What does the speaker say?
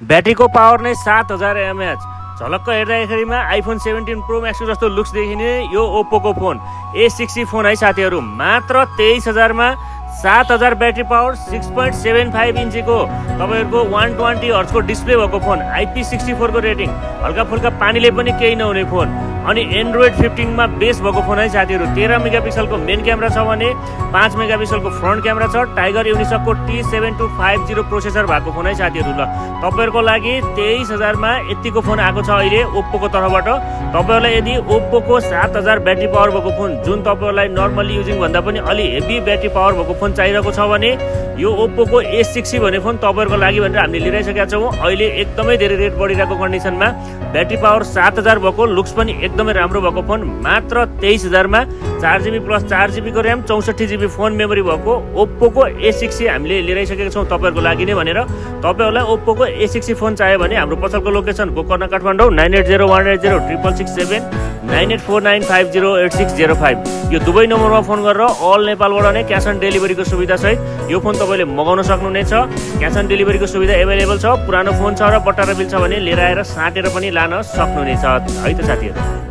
ब्याट्रीको power नै 7000 mAh। झलक्क हेर्दाखेरिमा iPhone 17 pro Max जस्तो looks देखिने यो ओप्पोको फोन A60 फोन है साथीहरू। मात्र 23000 मा 7000 ब्याट्री पावर, 6.75 इन्चीको तपाईँहरूको 120 हर्जको डिस्प्ले भएको फोन, IP64 को रेटिङ, हल्का फुल्का पानीले पनि केही नहुने फोन, अनि एन्ड्रोइड 15 मा बेस भएको फोन है साथीहरू। 13 मेगापिक्सलको मेन क्यामेरा छ भने 5 मेगापिक्सलको फ्रन्ट क्यामेरा छ। टाइगर युनिसकको T7250 प्रोसेसर भएको फोन है साथीहरू। ल तपाईँहरूको लागि 23000 मा यतिको फोन आएको छ अहिले ओप्पोको तर्फबाट। तपाईँहरूलाई यदि ओप्पोको 7000 ब्याट्री पावर भएको फोन, जुन तपाईँहरूलाई नर्मली युजिङ भन्दा पनि अलि हेभी ब्याट्री पावर भएको फोन चाहिरहेको छ भने यो ओप्पोको A60 भन्ने फोन तपाईँहरूको लागि भनेर हामीले लिइराखेका छौँ। अहिले एकदमै धेरै रेट बढिरहेको कन्डिसनमा ब्याट्री पावर 7000 भएको, लुक्स पनि एकदमै राम्रो भएको फोन मात्र 23000 मा 4GB प्लस 4GB को ऱ्याम, 64GB फोन मेमोरी भएको ओप्पोको A60 हामीले लिइराखेका छौँ तपाईँहरूको लागि नै भनेर। तपाईँहरूलाई ओप्पोको A60 फोन चाहियो भने हाम्रो पसलको लोकेसन गोकर्ण काठमाडौँ 9801806667 9849508605 यो दुवै नम्बरमा फोन गरेर अल नेपालबाट नै क्यास अन डेलिभरीको सुविधा सहित यो फोन तपाईँले मगाउन सक्नुहुनेछ। क्यास अन डेलिभरीको सुविधा एभाइलेबल छ। पुरानो फोन छ र बट्टा र बिल छ भने लिएर आएर साटेर पनि लान सक्नुहुनेछ है त साथीहरू।